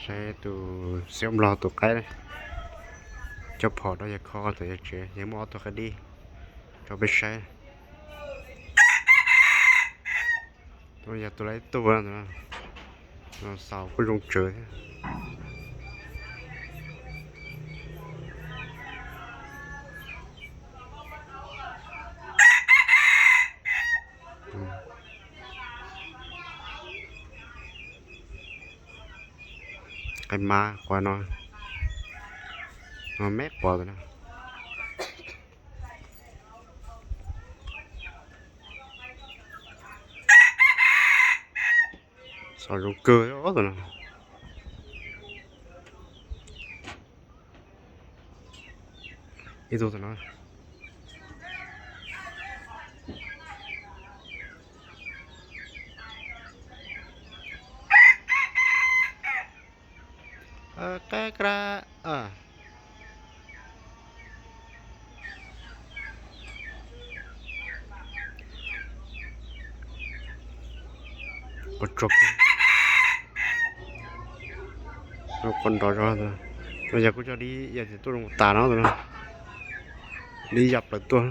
Saib tus xiab nplog tus qaib, cov phom rau yawg kho tom yawg tsev, yawg muaj ob tug qaib dib rau peb saib. Tus no yog tus laib tuag, xaus kuj zoo tsawv thiab. Qaib mab quav no, me quav tus no. Xaus zoo kawg tus no. Ib tug tus no. Qab kab. Quav nrov zog, yog kuj coj dib yam tuaj zoo tas no, dib ya plaws tuaj.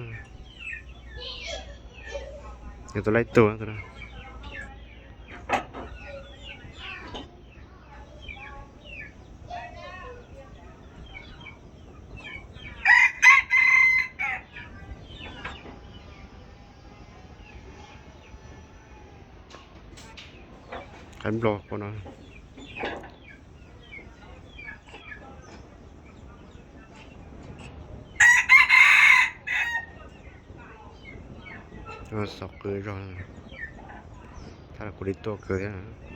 Yog tus laib tuag. Qaib nplog no. Xaus qw zog, tab sis kuv li tuaj kawg thiab.